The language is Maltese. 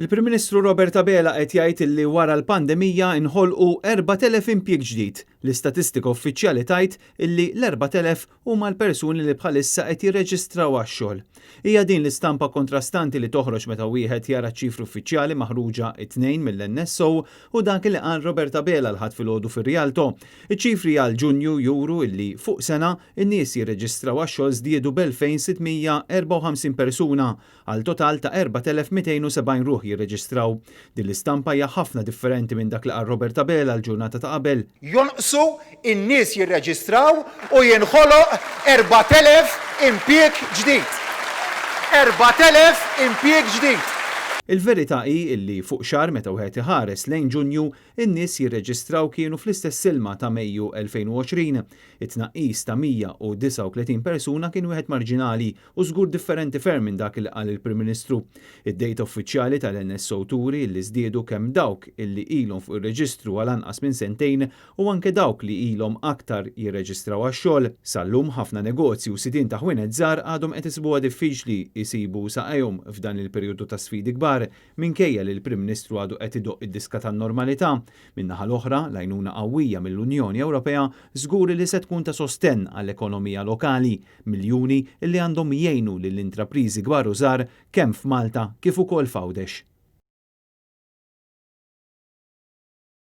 Il-Prim Ministru Robert Abela qed jgħid illi wara l-pandemija inħolqu 4,000 impjieg ġdid. L-istatistika uffiċjali tgħid illi l-4,000 huma l-persuni li bħalissa qed jirreġistraw għax-xogħol. Hija din l-istampa kontrastanti li toħroġ meta wieħed jara ċifri uffiċjali maħruġa it-Tnejn mill-NSO u dak li qal Robert Abela l-Ħadd filgħodu fir-Rialto. Iċ-ċifri għal Ġunju juru illi fuq sena in-nies jirreġistraw għax-xogħol żdiedu b'2,654 persuna għal total ta' 4,270 ruħ jirreġistraw. Din l-istampa hija ħafna differenti minn dak li qal Robert Abela l-ġurnata ta' qabel. Jonqsu n-nies jirreġistraw u jinħoloq 4,000 impjieg ġdid. 4,000 impjieg ġdid! Il-verità hi illi fuq xahar meta wieħed iħares lejn Ġunju, in-nies jirreġistraw kienu fl-istess ilma ta' Mejju 2020. It-tnaqqis ta' 139 persuna kien wieħed marġinali u żgur differenti ferm minn dak li qal il-Prim Ministru. Id-dejta uffiċjali tal-NSO turi li żdiedu kemm dawk illi ilhom fuq ir-reġistru għal anqas minn sentejn u anke dawk li ilhom aktar jirreġistraw għax-xogħol. Sal-lum ħafna negozji u sidien ta' ħwienet żgħar għadhom qed isibuha diffiċli jsibu saqajhom f'dan il-perjodu ta' sfidi kbar minkejja li l-Prim Ministru għadu qed idoqq id-diska tan-normalità. Min-naħa l-oħra, l-għajnuna qawwija mill-Unjoni Ewropea żgur li se tkun ta' sostenn għall-ekonomija lokali. Miljuni li għandhom jgħinu lill-intrapriżi kbar u żgħar kemm f'Malta kif ukoll f'Għawdex.